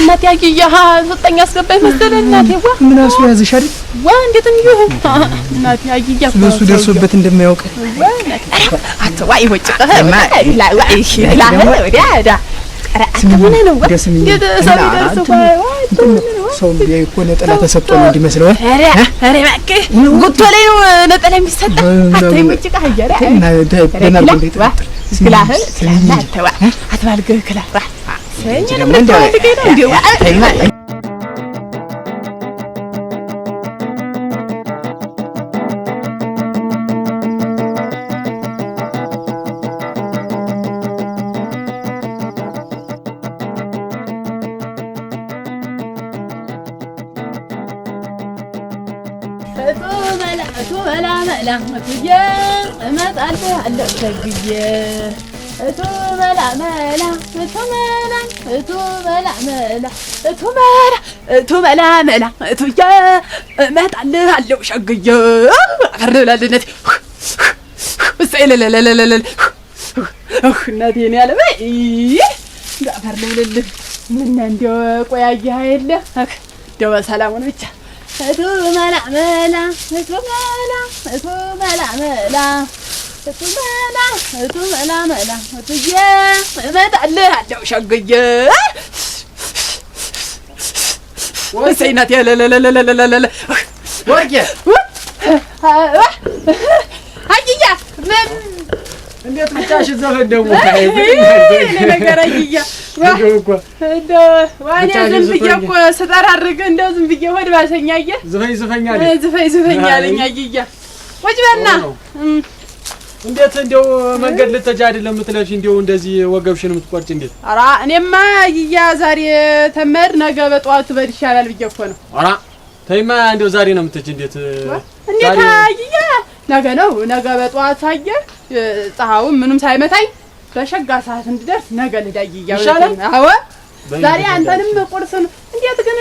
እናቴ አግያ ሰጠኝ አስገባኝ መሰለህ እናቴ ዋ ምን አሱ ያዝሽ አይደል? ዋ እንዴት እንዲሁ እናቴ አግያ ስለሱ ደርሶበት እንደማያውቅ ዋ እናቴ አተ ዋ ይወጭቀህ ላ ዋ ይሽ ላ ወዲያ ዳ ኧረ አንተ ምን ነው ዋ እንዴት ሰው ይደርስ ዋ ሰው ቢያይ እኮ ነጠላ ተሰጥቶ ነው እንዲመስለው። ኧረ ኧረ እባክህ ጉቶ ላይ ነው ነጠላ የሚሰጠ አተ ይወጭቀህ አያ ክላህ ክላህ አተዋ አትባልግህ ክላህ ዋ ሰኛ ነው እንዴ ዋ እመጣልሃለሁ ሸግዬ እቱ መላ መላ እቱ መላ እቱ መላ መላ እቱ መላ እቱ መላ መላ እቱዬ እመጣልሃለሁ ሸግዬ አፈር ብላለነት እሰይ ለለለለለለ እናቴ እኔ ያለ አፈር ልብልልህ ምነው እንደው ቆያየህ የለ እንደው በሰላሙን ብቻ እቱ መላ መላ እቱ መላ እቱ መላ መላ እቱ መላ እቱ መላ መላ እቱዬ እመጣልሃለሁ ሸግዬ እሰይ እናቴ ለለለለለለለ ወርቄ አይያ ምን እንዴት ብቻሽን ዘፈን ደግሞ ነገር አይያ እንደው ዋኔ ዝም ብዬ እኮ ስጠራርግ እንደው ዝም ብዬ ሆድ ባሰኝ። አየህ ዝፈኝ ዝፈኝ አለኝ ዝፈኝ ዝፈኝ አለኝ። አይያ ቁጭ በልና እንዴት እንደው መንገድ ልትሄጂ አይደለም የምትለፊ እንደው እንደዚህ ወገብሽን የምትቆርጪ እንዴት? ኧረ እኔማ አይያ ዛሬ ተመድ ነገ በጠዋቱ በድ ይሻላል ብዬ እኮ ነው። ኧረ ተይማ እንደው ዛሬ ነው የምትሄጂ እንዴት? እንዴት አይያ ነገ ነው ነገ በጠዋቱ አየህ ፀሐዩም ምንም ሳይመታኝ በሸጋ ሰዓት እንድደርስ ነገ ልሂድ አይያ ይሻላል። አዎ ዛሬ አንተንም ቁርስን እንዴት ግን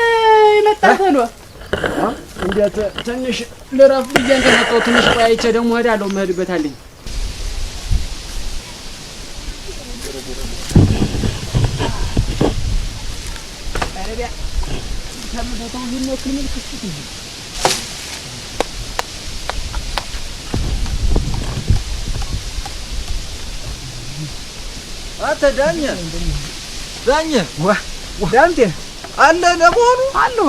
የመጣ ተሎ እንዴት ትንሽ ልረፍ ብዬ እንደመጣሁ ትንሽ ቆያይቼ ደግሞ እሄዳለሁ የምሄድበት አለኝ። አንተ ዳኘ ዳኘ ዳምጤ አለ ለመሆኑ አለሁ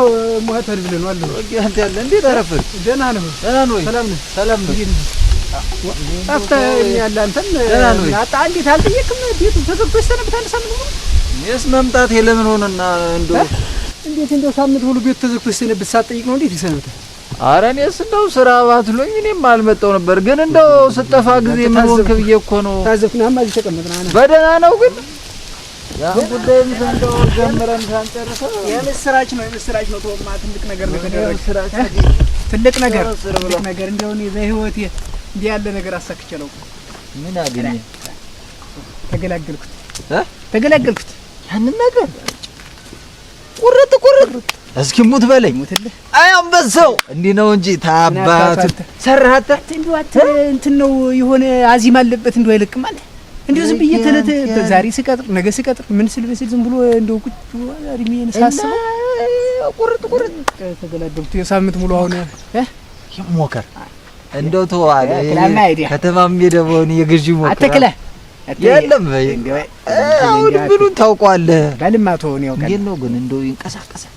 ሞተር ብለህ ነው አለሁ። አንተ ያለ እንዴት አረፈድክ? ደህና ነህ? ደህና ነው ወይ? ሰላም ነህ? ሰላም ነው። ጠፍተኸኛል። አንተም ደህና ነው ወይ? አጣ እንዴት አልጠየቅም? ቤቱ ተዘግቶ ይሰነብታል ሳምንት ሙሉ። እኔስ መምጣቴ ለምን ሆነና እንደው እንዴት እንደው ሳምንት ሙሉ ቤቱ ተዘግቶ ይሰነብት ሳትጠይቅ ነው እንዴት ይሰነብታል? ኧረ እኔስ እንደው ስራ ባትሎኝ እኔም አልመጣሁ ነበር። ግን እንደው ስጠፋ ጊዜ ምን ሆንክ ብዬ እኮ ነው። ታዘብኩና እዚህ ተቀመጥና በደህና ነው ግን ያን ጉዳይም እንደው ጀምረን ሳንጨርሰው የምስራች ነው የምስራች ነው። ተወማ ትልቅ ነገር ነው የተደረገ። ትልቅ ነገር ትልቅ ነገር እንደው እኔ በህይወቴ እንዲህ ያለ ነገር አሳክቼ አላውቅም። ምን አገኘ? ተገላገልኩት ተገላገልኩት። ያንን ነገር ቁርጥ ቁርጥ እስኪ ሙት በለኝ። ሙትልህ አይ አንበሳው እንዲህ ነው እንጂ ታባቱ ሰራህ እንደው እንትን ነው የሆነ አዚም አለበት እንደው አይለቅም አለ እንዲሁ ዝም ብዬ ተለት ዛሬ ስቀጥር ነገ ስቀጥር ምን ስል በስል ዝም ብሎ እንደው ቁጭ እድሜን ሳስበው ቁርጥ ቁርጥ ተገላገልኩት። የሳምንት ሙሉ አሁን ሞከር እንደው ተው ከተማም ሄደህ በሆነ የግዢ ሞከር አትክለ የለም በይ አሁን ምኑን ታውቀዋለህ? በልማ ተውን ያውቃል። እንዴት ነው ግን እንደው ይንቀሳቀሳል?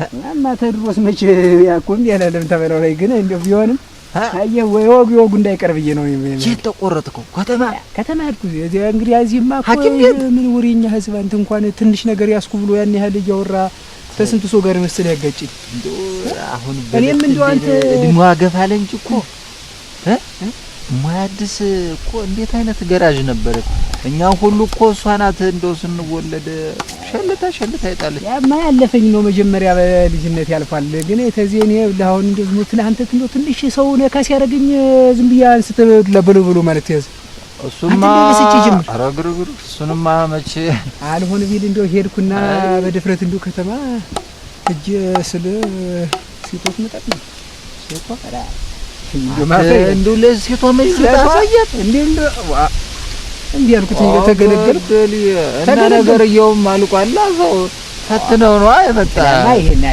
እናማ ተድሮስ መቼ ያኮ እምቢ አላለም ተበላው ላይ ግን እንደው ቢሆንም አየህ ወይ ወጉ ወጉ እንዳይቀር ብዬ ነው። የት ተቆረጥከው? ከተማ ከተማ ሄድኩ። እዚያ እንግዲህ እዚህማ እኮ ሐኪም ቤት ምን ወሬኛ ህዝብ አንተ እንኳን ትንሽ ነገር ያስኩ ብሎ ያን ያህል እያወራ ተስንቱ ሰው ጋር መሰለህ ያጋጨኝ። እንደው አሁን እኔም እንደው አንተ እድሜዋ ገፋ አለ እንጂ እኮ እማያድስ እኮ እንዴት አይነት ገራዥ ነበረች። እኛ ሁሉ እኮ እሷ ናት እንደው ስንወለድ ሸልታ ሸልታ ይጣለች። ያማ ያለፈኝ ነው መጀመሪያ በልጅነት ያልፋል። ግን ተዚህ እኔ ለአሁን እንደው ዝም ትናንት እንደው ትንሽ ሰው ነካ ሲያደርገኝ ዝም ብዬ አንስተህ ለበሎ ብሎ ማለት ያዝ። እሱማ ኧረ ግርግር እሱንማ መቼ አልሆን ቢል እንደው ሄድኩና በድፍረት እንደው ከተማ ሂጅ ስል ሴቶች መጣጥ ነው ሴቷ እንደው ለሴቷ መች ታሳያት እንዴ እንደው እንዲህ ያልኩት እንደው ተገለገልኩ እና ነገርየውም አልቋል። ሰው ፈትነው ነው የመጣ። ይሄን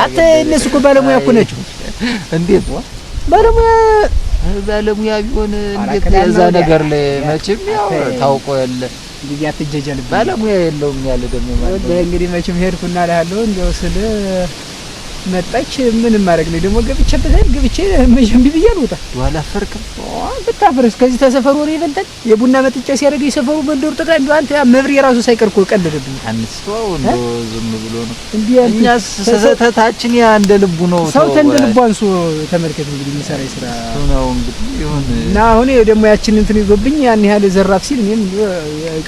አንተ እነሱ እኮ ባለሙያ እኮ ናቸው። እንዴት ባለሙያ ባለሙያ ቢሆን እንዴት እዛ ነገር ላይ መቼም ያው ታውቆ ያለ እንግዲህ አትጀጀልብኝ። ባለሙያ የለውም ያለ ደግሞ ማለት ነው። እንግዲህ መቼም ሄድኩና እልሃለሁ እንደው ስል መጣች። ምንም ማድረግ ነው ደግሞ ገብቼበታል። ገብቼ መቼም እምቢ ብዬ አልወጣም። አላፈርክም? ብታፍርስ ከዚህ ተሰፈሩ ወሬ ይበልጣል። የቡና መጥጫ ሲያደርግ የሰፈሩ መንደሩ ጠቅላላ እንደው አንተ መብሬ ራሱ ሳይቀር እኮ ቀለደብኝ። አንስተው እንደው ዝም ብሎ ነው። እኛስ ስህተታችን ያ እንደ ልቡ ነው። ሰው እንደ ልቡ አንሶ ተመልከት እንግዲህ የሚሰራ ስራ ነው እንግዲህ ይሁን እና አሁን ደግሞ ያችን እንትን ይዞብኝ ያን ያህል ዘራፍ ሲል እኔም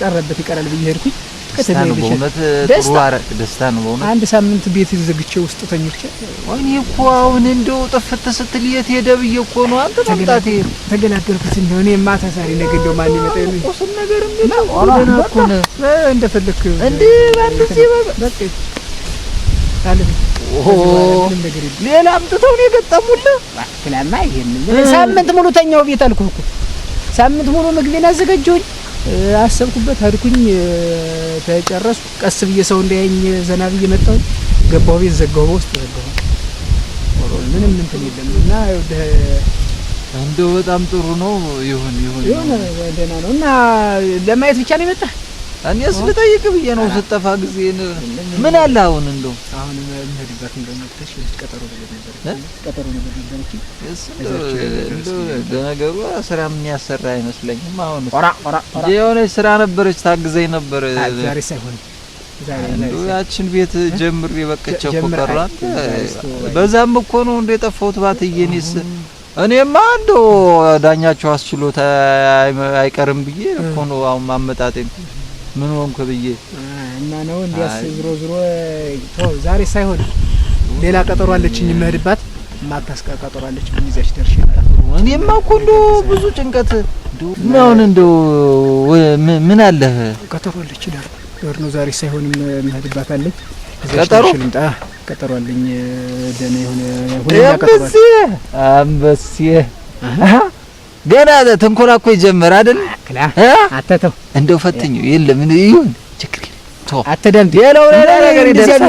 ቀረበት ይቀራል ብዬ ሄድኩኝ። ደስታ ነው በእውነት ጥሩ ደስታ ነው በእውነት። አንድ ሳምንት ቤት ዘግቼ ውስጥ ተኝቼ ወይኔ እኮ አሁን እንደው ጥፍት ስትል የት ሄደ ብዬ እኮ ነው አንተ መምጣቴ ተገላገልኩት። እንደው እኔማ ታሳሪ ነገ እንደው ማን ይመጣ ይሉኝ ቁስል ነገር ደህና እኮ ነህ እንደፈለክ እንዴ በአንድ ጊዜ በቃ አለ ሌላ አምጥተው ነው የገጠሙልህ። ክላማ ይሄን ሳምንት ሙሉ ተኛው ቤት አልኩህ እኮ ሳምንት ሙሉ ምግቤን አዘጋጀሁኝ። አሰብኩበት ሄድኩኝ፣ ተጨረስኩ። ቀስ ብዬ ሰው እንዳያኝ ዘና ብዬ መጣሁኝ። ገባሁ ቤት ዘጋሁ፣ በውስጥ ዘጋሁ። ምንም እንትን የለም እና እንደው በጣም ጥሩ ነው። ይሁን ይሁን ይሁን ደህና ነው። እና ለማየት ብቻ ነው የመጣህ? እኔስ ልጠይቅ ብዬ ነው ስጠፋ ጊዜ። ምን አለ አሁን እንደው አሁን የምሄድባት እንደው መጥተሽ ቀጠሮ ነገር ነበር ቀጠሮ ነገር ነበረች። እሱ እንደው ለነገሩ ስራ የሚያሰራ አይመስለኝም። አሁን ኦራ ኦራ ኦራ የሆነች ስራ ነበረች ታግዘኝ ነበር። ዛሬ ሳይሆን ዛሬ እንደው ያችን ቤት ጀምሬ በቅቼ እኮ ቀረ። በዛም እኮ ነው እንደ የጠፋሁት ባትዬ። እኔስ እኔማ እንደው ዳኛቸው አስችሎት አይቀርም ብዬ እኮ ነው አሁን ማመጣጤ ምን ሆንኩ ብዬ እና ነው እንዲያስ ዝሮ ዝሮ ተው ዛሬ ሳይሆን ሌላ ቀጠሮ አለችኝ የምሄድባት ማታስቀ ቀጠሮ አለችኝ ይዛች ደርሼ እኔማ እኮ እንደው ብዙ ጭንቀት እንደው አሁን እንደው ምን አለህ ቀጠሮ አለች ዳር ዳር ነው ዛሬ ሳይሆን የምሄድባት አለኝ ቀጠሮ ቀጠሮ አለኝ ደህና የሆነ ሁነኛ ቀጠሮ አንበሴ ገና ተንኮላ እኮ ይጀምር አይደል? አተተው እንደው ፈትኙ የለም ይሁን ችግር የለም። ተው አተደምጥ ሌላው ሌላ ነገር ይደርሳል።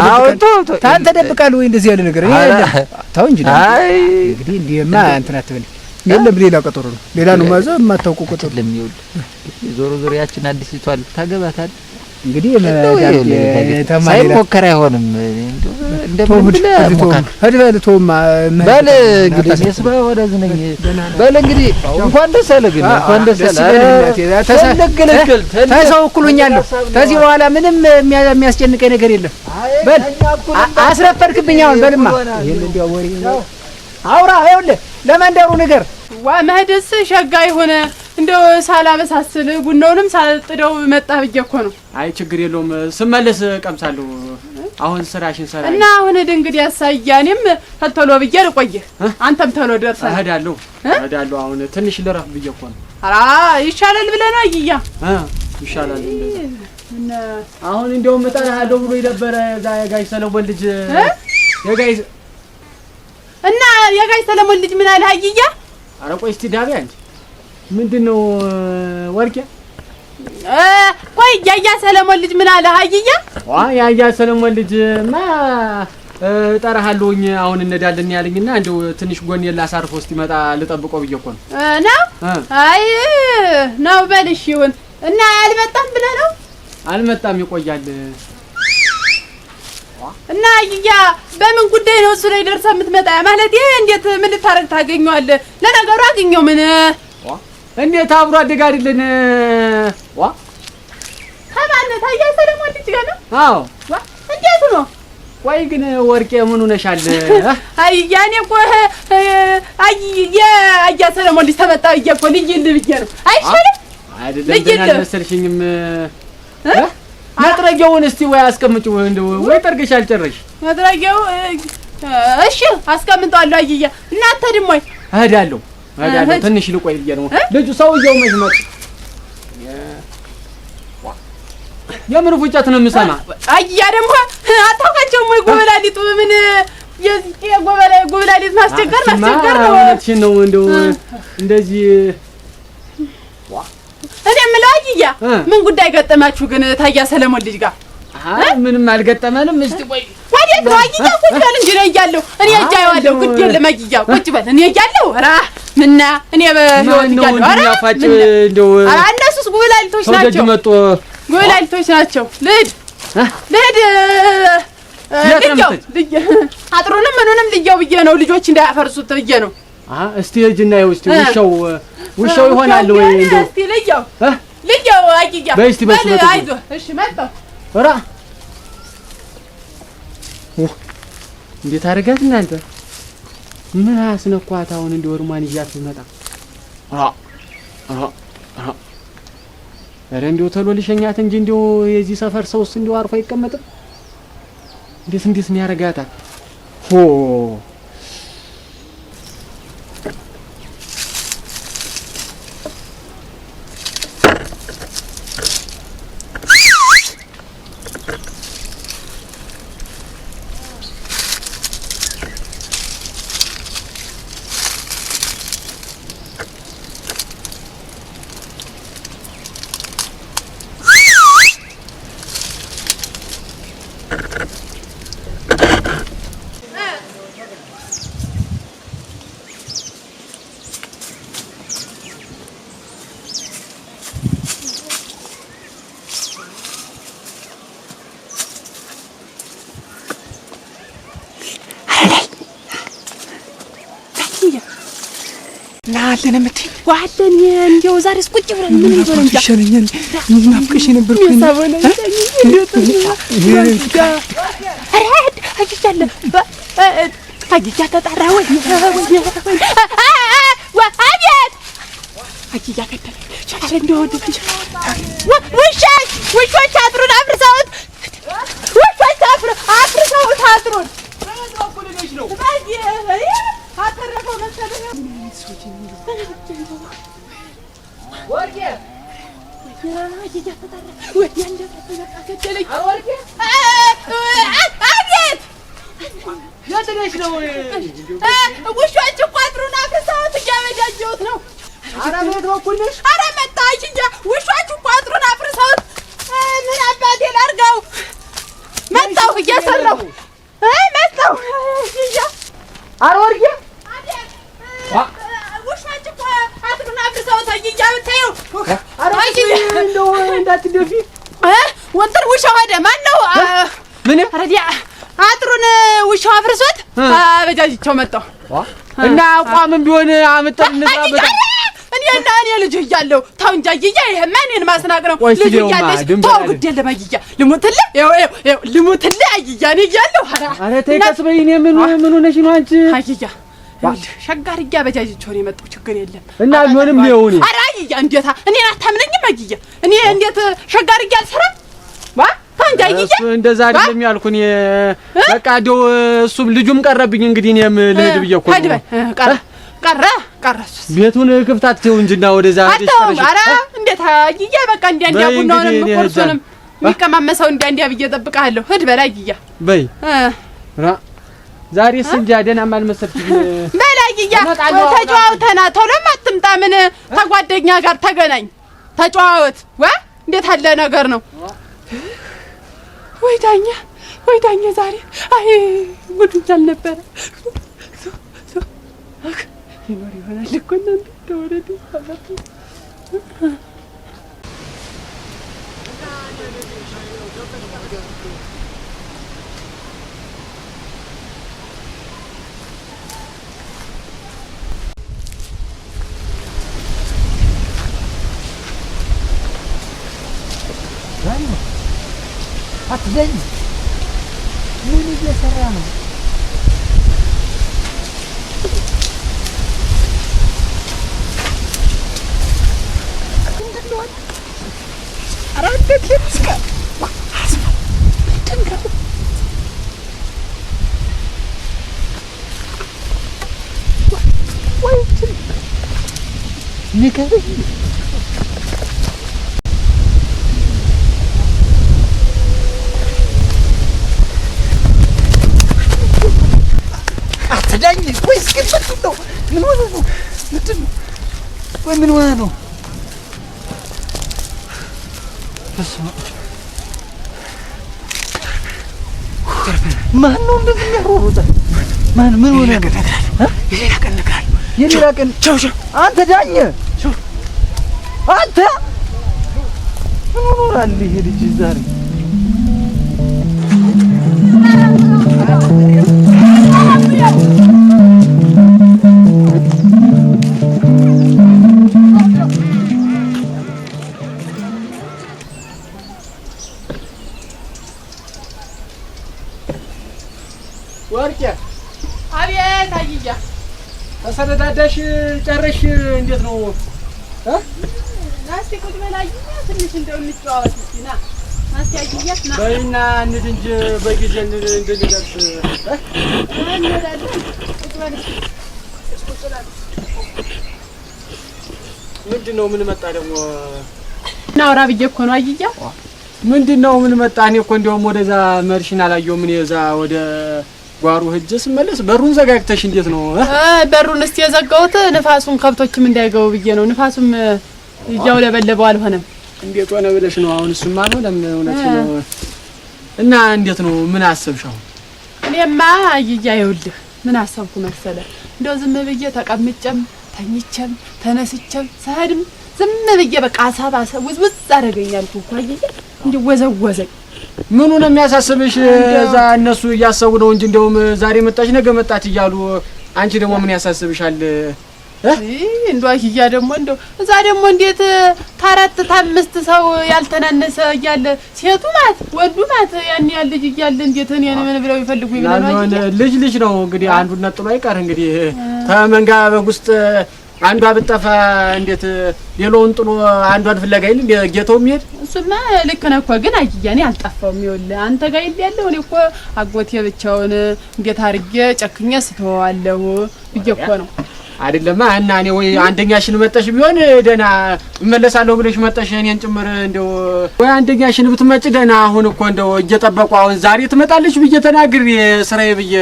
አሁን ተው ተው ታንተ ደብቃለህ ወይ እንደዚህ ያለ ነገር ተው እንጂ። አይ እንግዲህ እንዲህማ እንትን አትበል። የለም ሌላ ቀጠሮ ነው ሌላ ነው ማዘ የማታውቀው ቀጠሮ አይደለም። ይኸውልህ ዞሮ ዞሮ ያችን አዲሲቷ ታገባታለህ እንግዲህ ሳይሞከር አይሆንም። እንደምን ብለህ ሂድ ተውማ በል እንግዲህ እኔስ ወደዚህ ነኝ። በል እንግዲህ እንኳን ደስ አለህ ግን እንኳን ደስ አለህ። ትልግልግል ተሰው እኩል ሆኛለሁ። ከዚህ በኋላ ምንም የሚያስጨንቀኝ ነገር የለም። በል አስረፈድክብኝ አሁን። በልማ ይሄን እንዲያው ወሬ አውራ። ይኸውልህ ለመንደሩ ንገር። ዋ መሄድስ ሸጋ የሆነ እንደው ሳላበሳስል ቡናውንም ሳልጥደው መጣ ብዬ እኮ ነው። አይ ችግር የለውም ስመለስ ቀምሳለሁ። አሁን ስራሽን ሰራ እና አሁን ሂድ እንግዲህ ያሳያ። እኔም ተልተሎ ብዬ ልቆይህ፣ አንተም ተሎ ደርሰህ እሄዳለሁ እሄዳለሁ። አሁን ትንሽ ልረፍ ብዬ እኮ ነው። ኧረ ይሻላል ብለህ ነው አየያ? ይሻላል እንደዛ። አሁን እንደውም እጠራሃለሁ ብሎ ነበረ እዛ የጋሽ ሰለሞን ልጅ የጋሽ እና የጋሽ ሰለሞን ልጅ ምን አለህ አየያ? ኧረ ቆይ እስቲ ዳቤ አንቺ ምንድነው ወርቄ? ቆይ ያያ ሰለሞን ልጅ ምን አለ አየያ? ዋ ያያ ሰለሞን ልጅማ እጠራሃለሁኝ አሁን እንሄዳለን ያለኝና እንደው ትንሽ ጎኔን ላሳርፈው እስኪመጣ ልጠብቀው ብዬ እኮ ነው። ነው? አይ ነው በል እሺ ይሁን። እና አልመጣም ብለህ ነው? አልመጣም ይቆያል። እና አየያ በምን ጉዳይ ነው እሱ ላይ ደርሰህ የምትመጣ? ማለት ይሄ እንዴት ምን ልታረግ ታገኘዋለህ? ለነገሩ አገኘው ምን እንዴት አብሮ አደግ አይደለን? ዋ ከማን ታያ ሰለሞን ልጅ ጋር ነው? አዎ። ዋ እንዴት ነው? ቆይ ግን ወርቄ ምን ሆነሻል? አይ ያኔ እኮ አይ የአያ ሰለሞን ልጅ ተመጣ ብዬ እኮ ልይልህ ብዬ ነው። አይሻልም? አይደለም ደህና አልመሰልሽኝም። መጥረጊያውን እስቲ ወይ አስቀምጪው እንደው ወይ ጠርገሽ አልጨረሽ። መጥረጊያው እሺ አስቀምጠዋለሁ። አየያ እናንተ ደግሞ እሄዳለሁ እሄዳለሁ ትንሽ ልቆይ ብዬ ነው። ልጁ ሰውዬው መች መጡ? የምን ፉጨት ነው የምሰማ? አያ ደግሞ አታውቃቸውም ወይ ጎበላሊጡ ምን የጎበላሊጥ ማስቸገር ማስቸገር ነው። እውነትሽን ነው። እንደው እንደዚህ እኔ የምለው አየያ ምን ጉዳይ ገጠማችሁ ግን ታያ ሰለሞን ልጅ ጋር? ምንም አልገጠመንም። እስቲ ቆይ ወዴት ነው አጊያ? ቁጭ በል እንጂ እኔ እያለሁ እኔ እያየዋለሁ። ግድ የለም አጊያ ቁጭ በል እኔ እያለሁ። ኧረ ምና እኔ በህይወት እያለሁ ኧረ እንደው እነሱስ ጉብላልቶች ናቸው፣ ጉብላልቶች ናቸው። ልሂድ ልሂድ ልየው አጥሩንም ምኑንም ልየው ብዬ ነው ልጆች እንዳያፈርሱት ብዬ ነው። እስቲ ሂጂና ይኸው እስቲ ውሻው ውሻው ይሆናል ወይ እንደው እስቲ ልየው ልየው አጊያ በይ እስቲ በሱ አይዞህ። እሺ መጣሁ። ኧረ እንዴት አደረጋት እናንተ? ምን አስነኳት አሁን? እንደው እርሟን ይዣት ብመጣ ኧረ እንደው ተሎ ልሸኛት እንጂ እንደው የዚህ ሰፈር ሰውስ እንደው አርፎ አይቀመጥም። እንዴት እንዴት ነው ያደርጋታል? ሆ አለን የምትይኝ ዋለን እንደው ዛሬስ ቁጭ ብለን ምን ይዞ ነው ይሻለኛል። ናፍቀሽ ነበር እኮ አጊያ ተጣራ ወይ አቤት አጊያ ገደለኝ። ኧረ እንደው ውሾች ውሾች አጥሩን አፍርሰውት ውሾች አፍርሰውት አጥሩን አተረፈው መሰለኝ። አቤት የት ነው? ውሾች እኮ አጥሩን አፍርሰውት እያበጃጀሁት ነው። ኧረ በየት በኩል ነሽ? ኧረ መጣች እንጂ ውሾች እኮ አጥሩን አፍርሰውት ምን አባቴ ላድርገው? መጣሁ እየሰራሁ መጣሁ። ኧረ ወርቄ ውሾች እኮ አጥሩን አፍርሰውት እያብታዩ እንደው እንዳትደፊ ወንትን ውሻው ሄደ። ማነው ምን አጥሩን ውሻው አፍርሶት አበጃጅቸው መጣሁ እና አቋምም ቢሆን አምጠን እንስራበት። እኔ እና እኔ ልጅ እያለሁ ተው እንጂ አየያ፣ ይሄማ እኔን ማስናቅ ነው። ልጅ እያለሽ ተው፣ ግድ የለም አየያ፣ ልሙትልህ፣ ይኸው ልሙትልህ አየያ፣ እኔ እያለሁ። ኧረ ተይ ቀስ በይ። እኔ ምን ምን ሆነሽ ነው አንቺ? አየያ ሸጋር እያበጃጅቸው ነው የመጣው። ችግር የለም እና ቢሆንም ይኸው እኔ ኧረ አየያ፣ እንዴታ እኔን አታምነኝም አየያ? እኔ እንዴት ሸጋር አልሰራም? ዋ ተው እንጂ አየያ፣ እሱ እንደዛ አይደለም ያልኩህ እኔ። በቃ እንደው እሱም ልጁም ቀረብኝ እንግዲህ እኔም ልሂድ ብዬ እኮ ነው። ሂድ በል። ቀረ ቀረ ቀረ ቤቱን ክፍት አትተው እንጂና ወደዛ አትተውም። ኧረ እንዴት አየያ፣ በቃ እንዲያ እንዲያ ቡናውንም ቁርሱንም የሚቀማመሰው እንዲያ እንዲያ ብዬ እጠብቅሃለሁ። ሂድ በል አየያ። በይ ዛሬስ እንጃ ደህናም አልመሰልሽም። በል አየያ፣ ተጨዋውተና ቶሎም አትምጣ። ምን ተጓደኛ ጋር ተገናኝ ተጨዋወት። ዋ እንዴት አለ ነገር ነው። ወይ ዳኛ ወይ ዳኛ፣ ዛሬ አይ ጉድ አልነበረ ይኖር ይሆናል እኮ እናንተ ተወረዱ። አትዘኝ። ምን እየሰራ ነው? ንገረኝ። አትዳኝ ወይስ ግን ምንድን ነው? ምን ሆነህ ነው? ምንድን ነው? ወይ ምን ሆነህ ነው? በስመ አብ። ማን ነው እንደዚህ የሚያሮሩት? ማን ምን ሆነ ነው? የሌላ ቀን እነግርሃለሁ። የሌላ ቀን ቻው ቻው። አንተ ዳኘ አንተ ምን ሆኖ ይሄ ልጅ ዛሬ? ወርቄ አቤት አየያ ተሰረዳዳሽ ጨረሽ? እንዴት ነው? ናስቲ ቁጭ በል አየያ፣ ትንሽ እንደው እንጨዋወት እስኪ ና ናስቲ አየያ ና በይና እንሂድ እንጂ በጊዜ እንድንደርስ እንሄዳለን። ቁጭ በል እስኪ ቁጭ በል። ምንድን ነው ምን መጣ ደግሞ? እናውራ ብዬ እኮ ነው አየያ። ምንድን ነው ምን መጣ? እኔ እኮ እንደውም ወደዛ መርሽን አላየሁም። እኔ እዛ ወደ ጓሩ ሂጅ ስመለስ በሩን ዘጋግተሽ እንዴት ነው? በሩን እስቲ የዘጋሁት ንፋሱን ከብቶችም እንዳይገቡ ብዬ ነው። ንፋሱም እያውለበለበው አልሆነም። እንዴት ሆነ ብለሽ ነው አሁን? እሱማ አልሆነም፣ እውነት ነው። እና እንዴት ነው ምን አሰብሽ አሁን? እኔማ አየያ ይኸውልህ ምን አሰብኩ መሰለህ፣ እንደው ዝም ብዬ ተቀምጬም ተኝቼም ተነስቼም ስሄድም ዝም ብዬ በቃ ሀሳብ ውዝውዝ አደረገኝ አልኩህ እኮ አየያ፣ እንዲህ ወዘወዘኝ። ምኑ ነው የሚያሳስብሽ? እዛ እነሱ እያሰቡ ነው እንጂ እንደውም ዛሬ መጣች ነገ መጣች እያሉ አንቺ ደግሞ ምን ያሳስብሻል? እንደው አህያ ደግሞ እንደው እዛ ደግሞ እንዴት ታራት ታምስት ሰው ያልተናነሰ እያለ ሴቱ ማት ወንዱ ማት ያን ያህል ልጅ እያለ እንዴት እኔን ምን ብለው ይፈልጉ ይብለናል? ልጅ ልጅ ነው እንግዲህ አንዱን ነጥሎ አይቀር እንግዲህ ተመንጋ በግ ውስጥ አንዷ ብትጠፋ እንዴት ሌላውን ጥሎ አንዷን ፍለጋ ይል እንደ ጌታው የሚሄድ? እሱማ ልክ ነህ እኮ ግን አህያ እኔ አልጠፋሁም። ይኸውልህ አንተ ጋር ይል ያለው እኔ እኮ አጎቴ ብቻውን እንዴት አድርጌ ጨክኜ ስተወዋለሁ ብዬ እኮ ነው። አይደለማ እና እኔ ወይ አንደኛሽን መጠሽ ቢሆን ደህና እመለሳለሁ ብለሽ መጠሽ እኔን ጭምር እንደው ወይ አንደኛሽን ብትመጪ ደህና። አሁን እኮ እንደው እየጠበቁ አሁን ዛሬ ትመጣለች ብዬ ተናግሬ ስራዬ ብዬ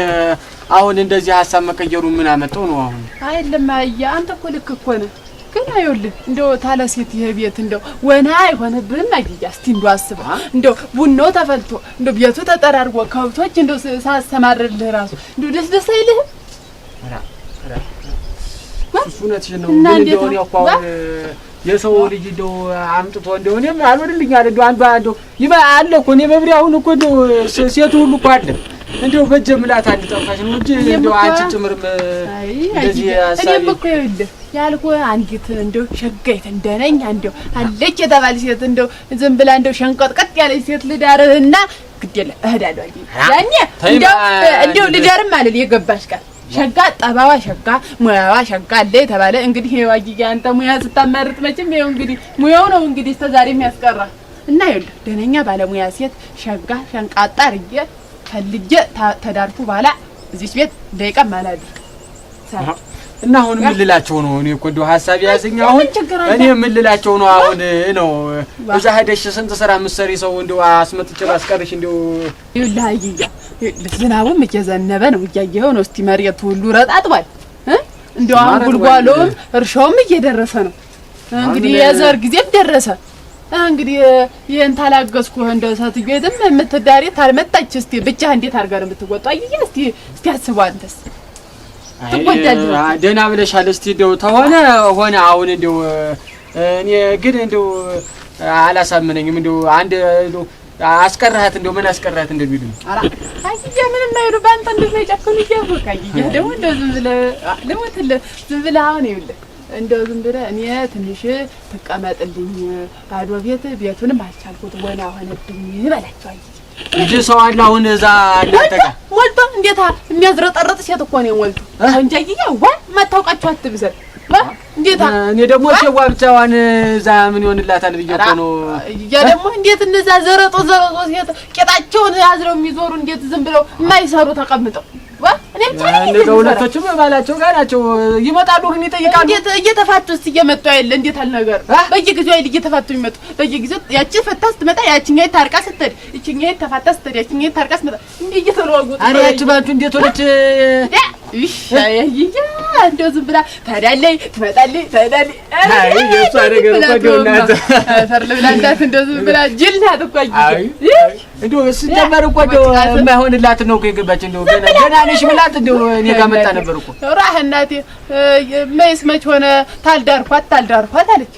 አሁን እንደዚህ ሀሳብ መቀየሩ ምን አመጣው ነው አሁን? አይደለም አያ አንተ እኮ ልክ እኮ ነህ። ግን አይውልህ እንደው ታለ ሴት ይሄ ቤት እንደው ወና አይሆንብህም አያ። እስቲ እንደው አስበው እንደው ቡናው ተፈልቶ እንደው ቤቱ ተጠራርጎ ከብቶች እንደው ሳሰማርልህ ራሱ እንደው ደስ ደስ አይልህም? እሱ እውነትሽን ነው። ግን እንደው እኔ እኮ አሁን የሰው ልጅ እንደው አምጥቶ እንደው እኔም አልወድልኛል እንደው አንዷ እንደው ይባ አለ እኮ እኔ በብሬ አሁን እኮ እንደው ሴቱ ሁሉ እኮ አለ እንደው በጀ ምላት አንድ ጠፋሽ ነው እንጂ እንደው አንቺ ጭምርም እንደዚህ ሀሳቢ። እኔም እኮ ይኸውልህ ያልኩህ አንዲት እንደው ሸጋይት እንደነኝ እንደው አለች የተባለች ሴት እንደው ዝም ብላ እንደው ሸንቀጥቀጥ ያለች ሴት ልዳርህና ግድ የለም እሄዳለሁ አየህ። ያኔ እንደው እንደው ልዳርም አልል የገባሽ ቃል ሸጋ ጠባዋ ሸጋ ሙያዋ ሸጋ አለ የተባለ እንግዲህ ይኸው አየህ አንተ ሙያ ስታመርጥ መቼም ይኸው እንግዲህ ሙያው ነው እንግዲህ እስከ ዛሬ የሚያስቀራ እና ይኸውልህ ደህነኛ ባለሙያ ሴት ሸጋ ሸንቃጣ አድርጌ ፈልጌ ተዳርኩ በኋላ እዚች ቤት ደቂቃም አላድር። እና አሁን ምን ልላቸው ነው? እኔ እኮ እንደው ሀሳብ ያዘኝ አሁን እኔ ምን ልላቸው ነው አሁን ነው? እዛ ሄደሽ ስንት ስራ የምትሰሪ ሰው እንደው አስመጥቼ ባስቀርሽ እንደው ይኸውልህ አየያ ዝናቡም እየዘነበ ነው እያየኸው ነው። እስቲ መሬቱ ሁሉ ረጣጥቧል። እንደው አሁን ጉልጓሎም እርሻውም እየደረሰ ነው። እንግዲህ የዘር ጊዜም ደረሰ። እንግዲህ ይሄን ታላገዝኩህ እንደው ሴትዮትም የምትዳሪ ታልመጣች እስቲ ብቻህ እንዴት አድርገህ ነው የምትወጣው? አየህ እስቲ እስቲ አስበው አንተስ ትጎዳለህ። ደህና ብለሻል። እስቲ እንደው ተሆነ ሆነ። አሁን እንደው እኔ ግን እንደው አላሳመነኝም። እንደው አንድ እንደው አስቀረሃት እንደው ምን አስቀረሃት እንደሚሉኝ። ኧረ አየህ ምንም አይሉ በአንተ እንደዛ ይጨክኑ እያወቅህ አየህ ደግሞ እንደው ዝም ብለህ ልሙትልህ ዝም ብለህ አሁን ይኸውልህ እንደው ዝም ብለህ እኔ ትንሽ ትቀመጥልኝ ባዶ ቤት ቤቱንም አልቻልኩት ወና ሆነብኝ በላቸው። አየህ እንጂ ሰው አለ አሁን እዛ እናንተ ጋር ሞልቶ እንዴት የሚያዝረጠረጥ ሴት እኮ ነው ሞልቶ እንጂ አየህ ዋ የማታውቃቸው አትብዘል እንዴት እኔ ደግሞ ሴዋ ብቻዋን እዛ ምን ይሆንላታል ብዬ እኮ ነው። ያ ደግሞ እንዴት እነዛ ዘረጦ ዘረጦ ሴት ቄጣቸውን አዝረው የሚዞሩ እንዴት ዝም ብለው የማይሰሩ ተቀምጠው ዋ እኔ ብቻ ነኝ እነዛ ሁለቶችም ባላቸው ጋር ናቸው። ይመጣሉ ግን ይጠይቃሉ። እንዴት እየተፋቱስ እየመጡ አይደል? እንዴት አልነገር በየጊዜው አይደል እየተፋቱ የሚመጡ በየጊዜው ያቺ ፈታ ስትመጣ ያቺኛው ታርቃ ስትሄድ ይቺኛው ተፋታ ስትሄድ ያቺኛው ታርቃ ስትመጣ እንዴ እየተለዋወጡ። ኧረ ያቺ ባንቱ እንዴት ሆነች? እሺ አያይያ እንደው ዝም ብላ ትሄዳለች ትመጣለች ትሄዳለች። አይ የእሷ ነገር እኮ እንደው እናት አፈር ልብላ እናት እንደው ዝም ብላ ጅል ናት እኮ አይ እንደው ስጀመር እኮ እንደው የማይሆንላት ነው እኮ የገባች። እንደው ገና ገና ነሽ ብላት እንደው እኔ ጋር መጣ ነበር እኮ ራህ እናቴ መይስ መች ሆነ ታልዳርኳት ታልዳርኳት አለች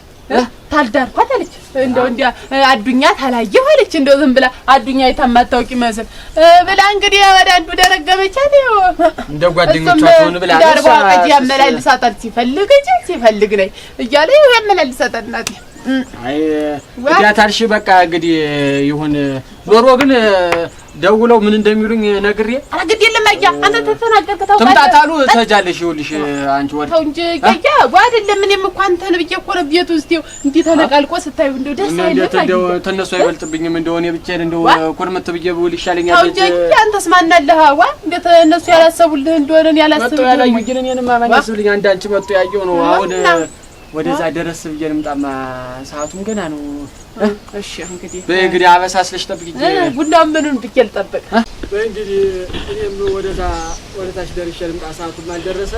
ታልዳርኳት አለች። እንደው እንዲያ አዱኛ ታላየሁ አለች። እንደው ዝም ብላ አዱኛ የታማታውቂ መስል ብላ እንግዲህ ወደ አንዱ ደረገመቻት። ይኸው እንደ ጓደኞቿ ትሆን ብላ ዳርባ ቀጅ ያመላልሳታል። ሲፈልግ እንጂ ሲፈልግ ነኝ እያለ ይኸው ያመላልሳታል እናቴ። አይ እንዲያ ታልሽ በቃ እንግዲህ ይሁን። ዞሮ ግን ደውለው ምን እንደሚሉኝ ነግሬ ኧረ ግድ የለም አያ አንተ ተተናገርክ ታውቃለህ። ትምጣት አሉ ትሄጃለሽ። ይኸውልሽ አንቺ ወር ተው እንጂ አያ አይደለም። እኔም እኮ አንተን ብዬ እኮ ነው ቤቱ ውስጥ ይኸው እንዲህ ተነቃልቆ ስታዩ እንደው ደስ አይልም። እንደው ተነሱ አይበልጥብኝም። እንደው እኔ ብቻዬን እንደው ኩርምት ብዬ ብውል ይሻለኛል። ተው እንጂ አንተስ ማን አለህ? ዋ እንዴት እነሱ ያላሰቡልህ እንደሆነ እኔ ያላሰብልህ መጥቶ ያላዩኝ ግን እኔንማ ማን ያስብልኝ? አንድ አንቺ መጥቶ ያየው ነው አሁን ወደዛ ደረስ ብዬ ልምጣማ፣ ሰዓቱም ገና ነው። እሺ እንግዲህ በይ እንግዲህ አበሳስለሽ ጠብቂኝ። ቡናውን ምኑን ብዬ ልጠብቅ? በይ እንግዲህ እኔም ወደዛ ወደታች ደርሼ ልምጣ፣ ሰዓቱም አልደረሰ።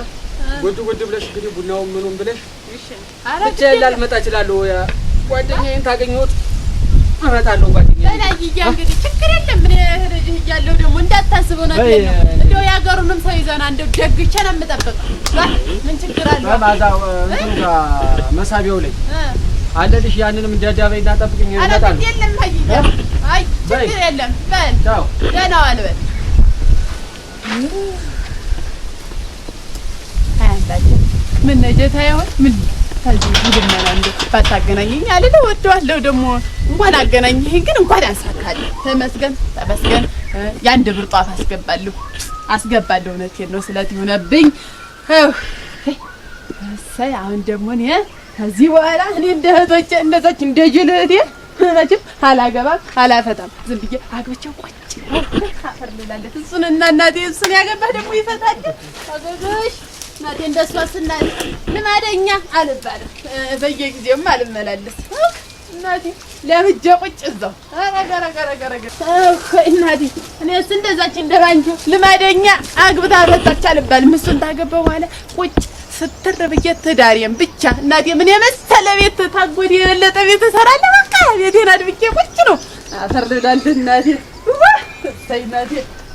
ጉድ ጉድ ብለሽ እንግዲህ ቡናውን ምኑን ብለሽ እሺ። ብቻዬን ላልመጣ እችላለሁ። ጓደኛዬን ታገኘሁት እመጣለሁ። ጓደኛዬን በላይያ እንግዲህ ችግር የለም። እኔ ልጅህ እያለሁ ደግሞ እንዳታስበው ነው። እንደው የሀገሩንም ሰው ይዘና እንደው ደግቼ ነው የምጠብቀው። ምን ችግር አለው? በማዛ እንትኑ ጋር መሳቢያው ላይ አለልሽ። ያንንም እንዲያዳበይና ጠብቅኝ። እመጣለሁ። ኧረ የለም አይ አይ ችግር የለም። በል ቻው፣ ደህና ዋል። በል አይ ምን ነጀታ ይሆን ምን ታዚህ ልመና እንደው ባታገናኘኝ አልልህ። እወደዋለሁ ደግሞ እንኳን አገናኘኸኝ፣ ግን እንኳን ያሳካልህ። ተመስገን ተመስገን። የአንድ ብር ጧፍ አስገባለሁ አስገባለሁ። እውነቴን ነው ስለት ይሁነብኝ። እሰይ አሁን ደግሞ እኔ ከዚህ በኋላ እኔ እንደ እህቶቼ እንደዛች እንደ ጅል እህቴ መቼም አላገባም አላፈታም። ዝም ብዬ አግብቼው ቁጭ አፈር ልላለች። እሱን እና እናቴ እሱን ያገባህ ደግሞ ይፈታል። አገገሽ እናቴ እንደሷ ስናል ልማደኛ አልባልም፣ በየጊዜውም አልመላለስ እናቴ ለምጄ ቁጭ እዛው። ኧረ ኧረ ኧረ እናቴ እኔስ እንደዛች እንደ ባንቺ ልማደኛ አግብታ ፈታች አልባልም። እሱን ታገባው በኋላ ቁጭ ስትር ብዬ ትዳሬን ብቻ እናቴ ምን የመሰለ ቤት ታጎቴ የበለጠ ቤት እሰራለሁ። በቃ ቤቴን አድብቄ ቁጭ ነው። አፈር ልብላለሁ እናቴ። እሰይ እናቴ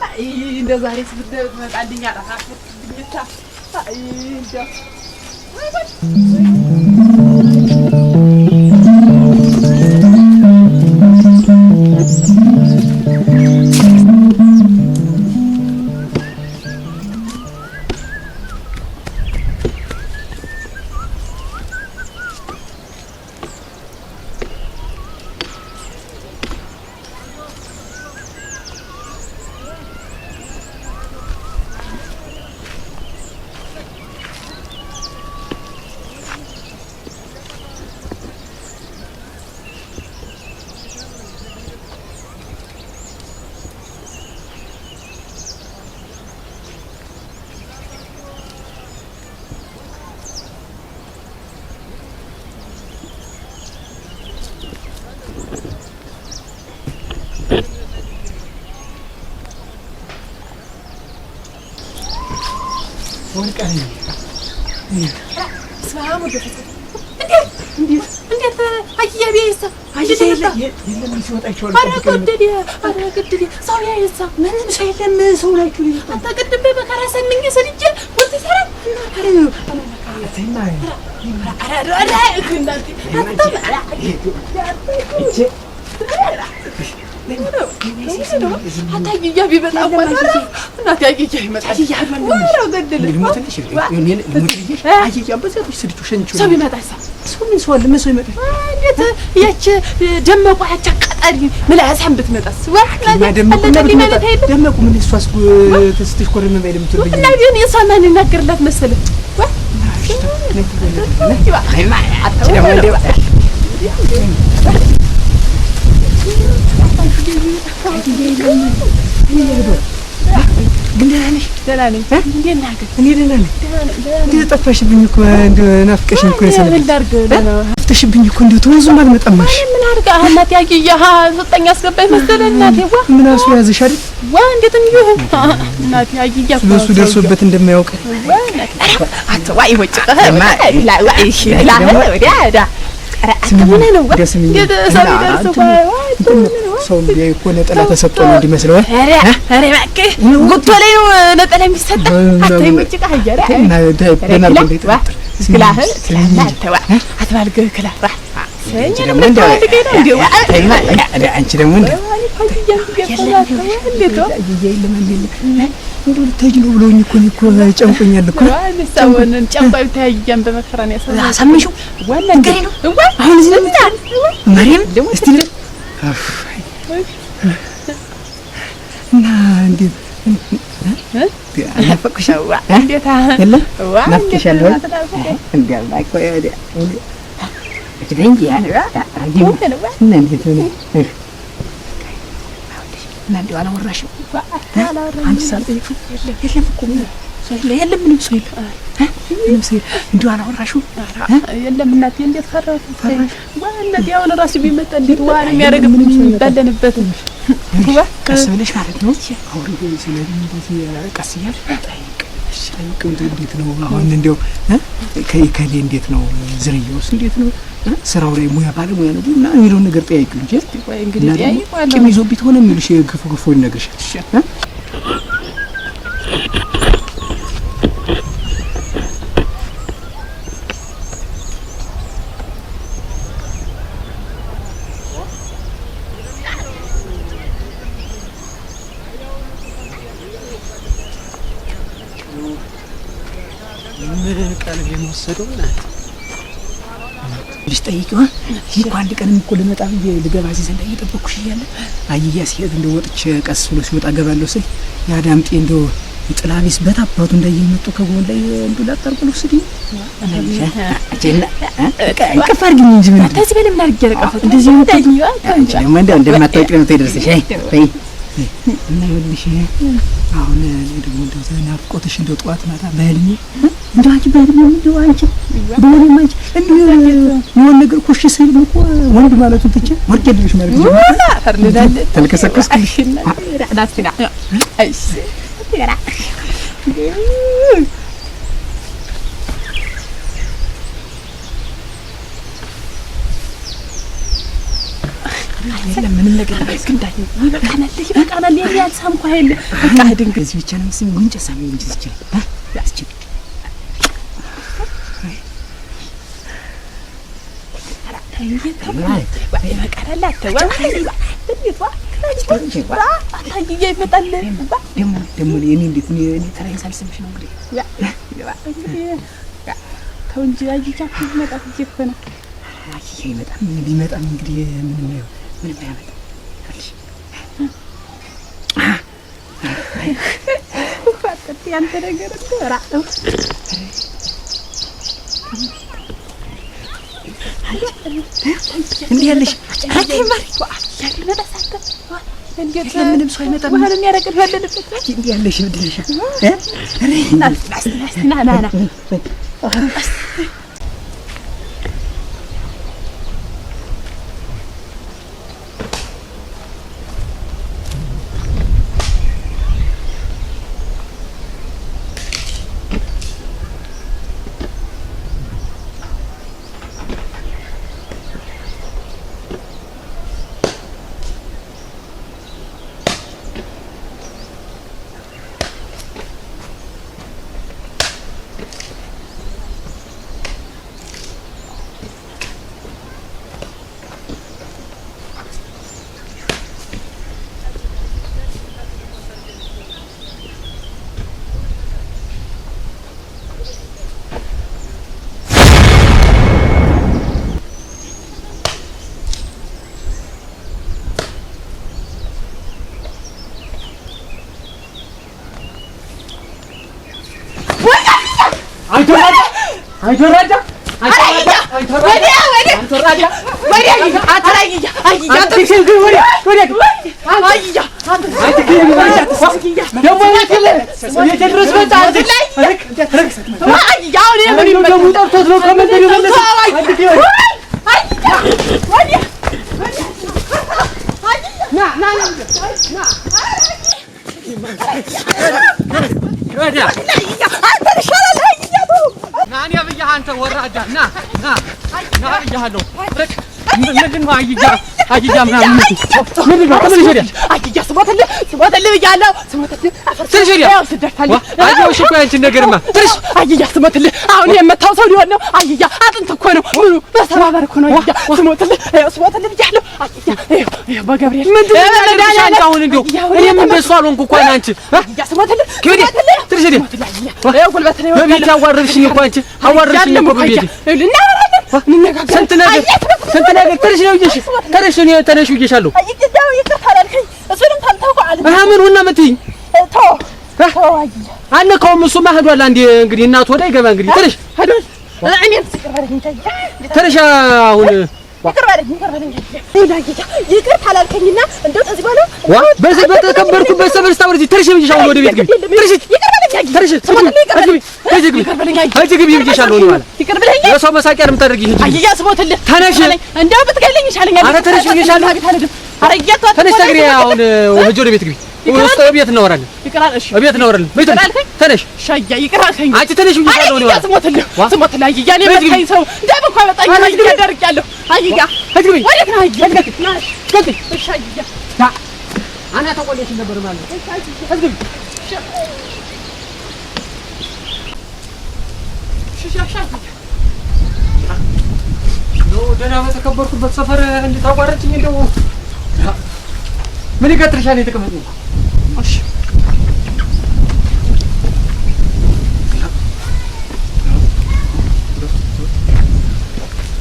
አይ እንደ ዛሬ ብትመጣልኝ አጠፋፍርብኝታ። አይ እንደው ደመቁ ያቺ አቃጣሪ ምላሳም ብትመጣስ ደመቁ ምን እሷስ ስትሽኮረመም አይደል የምትወደኝ? እና ቢሆን የእሷ ማን ይናገርላት መሰለህ? ግን ደህና ነሽ? ደህና ነኝ። እንዴት ነህ ግን? እኔ ደህና ነኝ። እንዴት ጠፋሽብኝ እኮ እንደው ናፍቀሽኝ እኮ ነው የሰነበትኩት። ጠፍተሽብኝ እኮ እንደው ተወንዙም አልመጣም አልሽ። ምን አድርጋ እናቴ አየህ ሰጠኝ አስገባኝ መሰለህ እናቴ። ዋ ምን አሱ ያዘሽ አይደል? ዋ እንዴት እንዲሁ እናቴ አየያ ስለሱ ደርሶበት እንደማያውቅ ዋ እናቴ አንተ ዋ ይወጭቀህ ላ ዋ እሺ ላ ወዲያ ዳ ሰው ቢያይ እኮ ነጠላ ተሰጥቶ ነው እንዲመስለው። ኧረ ኧረ እባክህ ጉቶ ላይ ነው ነጠላ የሚሰጠ። አንተ ይወጭቀህ አየራ አንቺ ደግሞ እንደው ልትሄጂ ነው ብለውኝ እኮ እኔ እኮ ጨንቆኛል እኮ። አሳመንሽው? አሁን እዚህ ነው ማርያም እስቲ እና እንዴት ናፈቅሽ? የለም ናፍቄሻለሁ። እና እንዲያው አላወራሽም? አንቺ ሳልጠይቅሽው የለም እኮ የለም ምንም ሰው የለም፣ ምንም ሰው የለም። እንዲያው አላወራሽም? የለም እናቴ፣ እንዴት ፈራሁት? እናቴ አሁን እራሱ ቢመጣ እንዴት ውሃ ነው የሚያደርግብን ባለንበት። ቀስ ብለሽ ማለት ነው አውሪ፣ ስለዚህ እንደዚህ ቀስ እያልሽ ጠይቅ ጠይቅ። እንዴት ነው አሁን እንዲያው ከእከሌ እንዴት ነው ዝርያውስ እንዴት ነው ስራው ላይ ሙያ ባለሙያ ነው እና የሚለውን ነገር ጠያቂው እንጂ እንግዲህ ጠያቂዋለሁ። ቂም ይዞብኝ ሆነ የሚልሽ ክፉ ክፉ ይነግርሻል። ምን ቀልቤን ወሰደው እናቴ? ልጅ ጠይቂው። እኔ እኮ አንድ ቀንም እኮ ልመጣ ብዬ ልገባ እዚህ ዘንዳ እየጠበኩሽ እያለ አየያ ሲሄድ እንደው ወጥቼ ቀስ ብሎ ሲወጣ ገባለሁ ስል ያ ዳምጤ እንደው ጥላ ቢስ በታባቱ እንዳየኝ መጥቶ ከጎን ላይ እንደው ላጥ አድርጎ ልወስድኝ። እንቅፍ አድርጊኝ እንጂ ምን ከዚህ በላይ ምን አድርጌ ረቀፈት እንደዚህ አንቺ ደግሞ እንደው እንደማታውቂ ነው የምትደርስሽ። አይ ተይ እና ይኸውልሽ አሁን ደግሞ እንደው ናፍቆትሽ እንደው ጠዋት ማታ በህልሜ እንደው አንቺ በህልሜ እንደው አንቺ በህልሜ አንቺ እንደው የሆነ ነገር ኮሽ ስል እኮ ወንድ ማለቱን ትቼ ወርቅ የለሽ ማለት ነው። ተልከሰከስኩልሽ። ምንም ነገር ይበቃናል፣ ይበቃናል። ያልሳምኩህ አይደል? በቃ ሂድ እንግዲህ። እዚህ ብቻ ነው የምትስሚው? ጉንጭ ሳሚው እንጂ እዚህ እዚህ ይበቃናል። ይመጣል ደግሞ ደግሞ እኔ እንዴት እኔ ተራዬን ሳልስምሽ ነው እንግዲህ። ተው እንጂ አየቻ ይመጣ እኮ ነው። አየህ ይመጣም ቢመጣም እንግዲህ ምንም ምንም አያመጣም። ያንተ ነገር እንደው እንዲህ ያለሽ ምንም ሰው አይመጣም። ውሃ ነው የሚያደርግን ባለንበት። እንዲህ ያለሽ እብድልሽ። ና ና ና ወዲያ አንተ ይሻላል አያ ተው ና እኔ ብዬሽ አንተ ወራዳ ና ና ና ብዬሃለሁ። ምንድን ነው አህያ አህያ ምናምን ምንድን ነው? ተመለሽ ወዲያ አያ ስሞትልህ ስሞትልህ ብያለሁ ስሞትልህ አፈር ትንሽ ወዲያ ያው ስደፋልህ አየሁሽ እኮ ያንቺን ነገርማ ትንሽ አያ ስሞትልህ አሁን የመታው ሰው ሊሆን ነው አያ አጥንት እኮ ነው ምኑ በሰባበር እኮ ነው አያ ስሞትልህ ያው ስሞትልህ ብያለሁ አያ ይኸው በገብርኤል ምንድን ነው የሚያደርግሽ አንቺ አሁን እንደው እኔም እንደሱ አልሆንኩ እኮ አንቺ አያ ስሞትልህ ወዲያ ትንሽ ወዲያ ይኸው ጉልበት ነው በቤቴ አዋረድሽኝ እኮ አንቺ አዋረድሽኝ እኮ በቤቴ እናወራለን እንነጋገራለን ስንት ነገር ስንት ነገር ትንሽ ነው ብዬሽ ተነሽ እኔ ተነሽ ብዬሻለሁ አይ ይቅርታ አላልከኝ እሱንም ታልተውኩ አለ አሃ ምን ሆና የምትይኝ ተው ተው አያ አልነካውም እሱማ ሄዷል አንዴ እንግዲህ እናቱ ወዳ ይገባ እንግዲህ ተነሽ ሄዷል እኔም ይቅር በለኝ እንጂ ተነሽ አሁን ይቅር በለኝ ይቅር በለኝ ይቅርታ አላልከኝና እንደው ከዚህ በኋላ ዋ በዚህ በተከበርኩበት ሰፈር ስታወርጂ ተነሽ ብዬሻለሁ ወደ ቤት ግቢ ተነሽ ይቅር በለኝ አያ ተነሽ ስሞትልህ ይቅር በለኝ ግቢ ግቢ ይቅር በለኝ አያ ሂጂ ግቢ ብዬሻለሁ እኔ ማለት ይቅር በለኝ የሰው መሳቂያ ነው የምታደርጊኝ ሂጂ አያ ስሞትልህ ተነሽ እንደው ብትገለኝ ይሻለኛል ኧረ ተነሽ ብዬሻለሁ ኧረ እያቷ ተነሽ ተግሪ አሁን ሂጂ ወደ ቤት ግቢ ውስጥ እቤት እናወራለን ይቅር አልሽ እቤት እናወራለን በይ ይቅር አልከኝ ተነሽ ሻያ ይቅር አልከኝ አንቺ ተነሽ ብዬሻለሁ እኔ አያ ማለት ስሞትልህ ስሞትልህ አያ እኔ በይ ግቢ። መታኝ ሰው ደም እኮ አይመጣኝም አያ ደርቄያለሁ አያ ሂጂ ግቢ ወዴት ነው አያ ግቢ እሺ አያ አና ተቆለሽ ነበር ማለት ነው ሂጂ ግቢ እንደው ደህና በተከበርኩበት ሰፈር እንድታቋረጭኝ እንደው ምን ይቀጥልሻል? የተቀመጥነው እሺ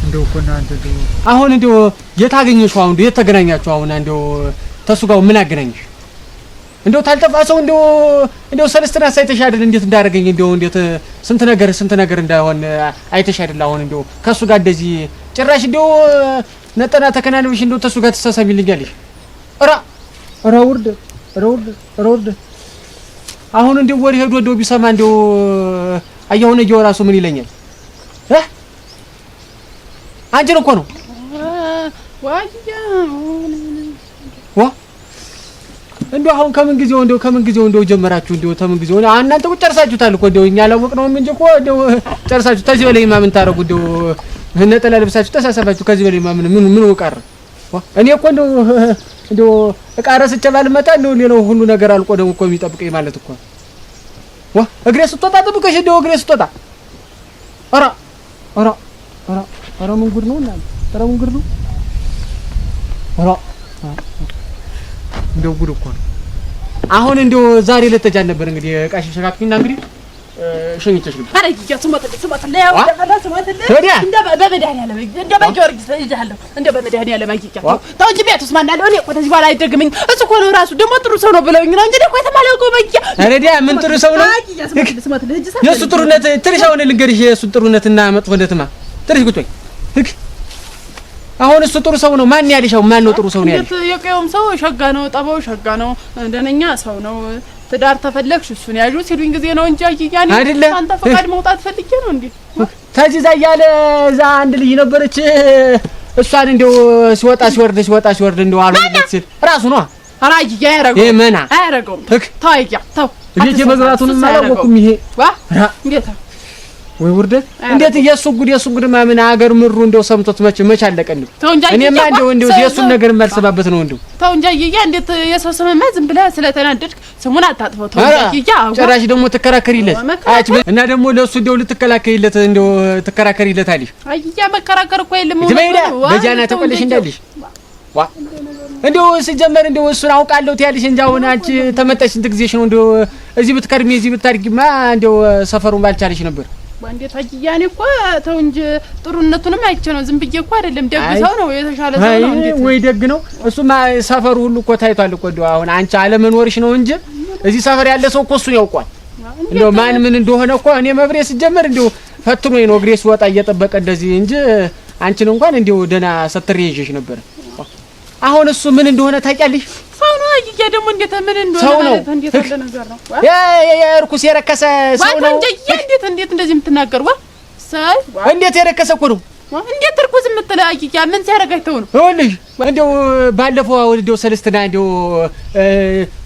እንደው እኮ እናንተ እንደው አሁን እንደው የት አገኘሽው? አሁን እንደው የት ተገናኛችሁ? አሁን እንደው ተሱ ጋር ምን አገናኘሽ? እንደው ታልጠፋ ሰው እንደው እንደው ሰለስትና ሳይተሽ አይደል እንዴት እንዳደረገኝ እንደው እንዴት ስንት ነገር ስንት ነገር እንዳይሆን አይተሽ አይደል? አሁን እንደው ከሱ ጋር እንደዚህ ጭራሽ እንደው ነጠና ተከናንበሽ እንደው ተሱ ጋር ትሳሳሚልኛለሽ። ኧረ ኧረ ውርድ ኧረ ውርድ ኧረ ውርድ። አሁን እንደው ወሬ ሄዶ እንደው ቢሰማ እንደው አየሁ ነገው ራሱ ምን ይለኛል? እ አንቺን እኮ ነው ዋያ ዋ እንደው አሁን ከምን ጊዜው እንደው ከምን ጊዜው እንደው ጀመራችሁ እንደው ተምን ጊዜው እናንተ እኮ ጨርሳችሁታል እኮ እንደው እኛ አላወቅነውም እንጂ እኮ እንደው ጨርሳችሁ ተዚህ በላይማ ምን ታረጉ? እንደው ነጠላ ለብሳችሁ ተሳሰባችሁ። ከዚህ በላይማ ምን ምን ምን ቀረ? እኔ እኮ እንደው እንደው ዕቃ ረስቼ ባልመጣ እንደው ሌላው ሁሉ ነገር አልቆ ደግሞ እኮ የሚጠብቀኝ ማለት እኮ ዋ እግሬ ስትወጣ ጥብቀሽ እንደው እግሬ ስትወጣ ኧረ ኧረ ኧረ ኧረ ምን ጉድ ነው እናንተ! ኧረ ምን ጉድ ነው! ኧረ እንደው ጉድ እኮ ነው። አሁን እንደው ዛሬ ለተጃን ነበር እንግዲህ ዕቃሽን ሸካክፊና እንግዲህ ሸኝቼሽ ነበር። ኧረ አያ ስሞትልህ ስሞትልህ ያው ስሞትልህ ወዲያ እንደው በመድኃኒዓለም እንደው በጊዮርጊስ እይዝሃለሁ እንደው በመድኃኒዓለም አያ ተው እንጂ ቤት ውስጥ ማን አለው? እኔ እኮ ተዚህ በኋላ አይደግምኝ እሱ እኮ ነው ራሱ ደግሞ ጥሩ ሰው ነው ብለውኝ ነው እንጂ እኔ እኮ የትም አላውቀውም። አያ ኧረ ዲያ ምን ጥሩ ሰው ነው? አያ ስሞትልህ ስሞትልህ እጅ ሰጥ የእሱ ጥሩነት ትንሽ አሁን ልንገርሽ የእሱ ጥሩነትና መጥፎነትማ ትንሽ ቁጭ በይ ህግ አሁን እሱ ጥሩ ሰው ነው ማን ያለሽ? አሁን ማን ነው ጥሩ ሰው ነው ያለሽ? እንዴት የቀየውም ሰው ሸጋ ነው፣ ጠባው ሸጋ ነው፣ ደነኛ ሰው ነው። ትዳር ተፈለግሽ እሱን ያዡ ሲሉኝ ጊዜ ነው እንጂ አያ እኔ አይደለ? አንተ ፈቃድ መውጣት ፈልጌ ነው እንዴ? ተዚህ እዛ እያለ እዛ አንድ ልጅ ነበረች እሷን እንደው ሲወጣ ሲወርድ ሲወጣ ሲወርድ እንደው አልሆንለት ሲል ራሱ ነው ኧረ አያ አያረገውም ይሄ መና አያረገውም። ህግ ተው አያ ተው ቤት የመግባቱንም አላወኩም። ይሄ ዋ እንዴት ወይ ውርደት! እንዴት የእሱ ጉድ የእሱ ጉድማ ምን አገር ምሩ እንደው ሰምቶት መች መች አለቀ እንደው ተው እንጂ እኔማ አያ እንደው እንደው የእሱን ነገር የማልሰማበት ነው እንደው ተው እንጂ አያ እንዴት የሰው ስምማ ዝም ብለህ ስለተናደድክ ስሙን አታጥፈው። ተው እንጂ አያ ጭራሽ ደግሞ ትከራከሪለት መከራከር? አች እና ደግሞ ለእሱ እንደው ልትከላከይለት እንደው ትከራከሪለት አለሽ። አያ መከራከር እኮ የለም። ትበይዳ እውነቱን ነው። ዋ በጃና ተው ተቆለሽ እንጂ እንዳለሽ ዋ እንደው ሲጀመር እንደው እሱን አውቃለሁ ትያለሽ እንጂ አሁን አንቺ ተመጣሽ ስንት ጊዜሽ ነው? እንደው እዚህ ብትከርሚ እዚህ ብታድጊማ እንደው ሰፈሩን ባልቻለሽ ነበር። እንዴት አያ እኔ እኮ ተው እንጂ ጥሩነቱንም አይቼ ነው ዝም ብዬ እኮ አይደለም። ደግ አይ። ሰው ነው፣ የተሻለ ሰው ነው። እንዴት ወይ ደግ ነው እሱማ። ሰፈሩ ሁሉ እኮ ታይቷል እኮ እንደው አሁን አንቺ አለመኖርሽ ነው እንጂ እዚህ ሰፈር ያለ ሰው እኮ እሱን ያውቋል። እንደው ማን ምን እንደሆነ እኮ እኔ መብሬ ሲጀመር እንደው ፈትኖኝ ነው እግሬ ሲወጣ እየጠበቀ እንደዚህ እንጂ አንቺን እንኳን እንደው ደህና ሰትሬ ይዤሽ ነበር። አሁን እሱ ምን እንደሆነ ታውቂያለሽ? ሰው ነው አያ ደግሞ እንዴት ምን እንደሆነ ሰው ነው። ማለት እንዴት ያለ ነገር ነው? ዋ የርኩስ የረከሰ ሰው ነው። እንጂ አያ እንዴት እንዴት እንደዚህ የምትናገር ዋ ሰይ እንዴት የረከሰ እኮ ነው። እንዴት እርኩስ የምትለው አኪያ ምን ሲያደርጋቸው ነው? ይኸውልሽ እንደው ባለፈው እንደው ሰለስትና እንደው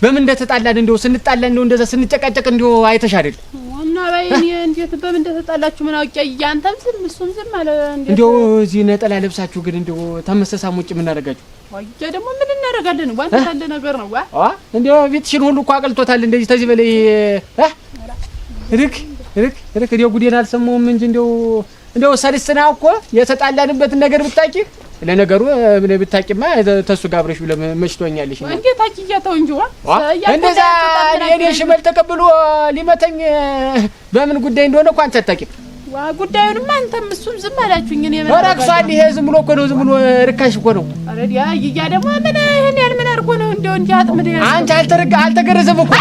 በምን እንደተጣላን እንደው ስንጣላ እንደው እንደዛ ስንጨቃጨቅ እንደው አይተሽ አይደል? እና በይ እኔ እንዴት በምን እንደተጣላችሁ ምን አውቄ። አንተም ዝም እሱም ዝም አለ። እንዴት እንደው እዚህ ነጠላ ለብሳችሁ ግን እንደው ተመሰሳም ውጭ ምን አደረጋችሁ? አያ ደግሞ ምን እናደርጋለን? ዋንተ ያለ ነገር ነው። ዋ እንደው ቤትሽን ሁሉ እኮ አቅልጦታል። እንደዚህ ተዚህ በላይ ርክ ርክ ርክ እንደው ጉዴን አልሰማሁም እንጂ እንደው እንደው ሰለስትና እኮ የተጣላንበትን ነገር ብታቂ። ለነገሩ ምን ብታቂማ ተሱ ጋር አብረሽ መችቶኛለሽ። እንዴት አኪያ ተው እንጂ ዋ እንደዛ የኔ ሽመል ተቀብሎ ሊመተኝ በምን ጉዳይ እንደሆነ እኮ አንቺ አታውቂም። ዋ ጉዳዩንማ አንተም እሱም ዝም አላችሁኝ። እኔ ምን ረክሷል። ይሄ ዝም ብሎ እኮ ነው፣ ዝም ብሎ ርካሽ እኮ ነው። ኧረ አያ ደግሞ ምን ይሄን ያህል ምን አድርጎ ነው እንደው እንዲህ አጥምደ አንቺ አልተገረዘም እኮ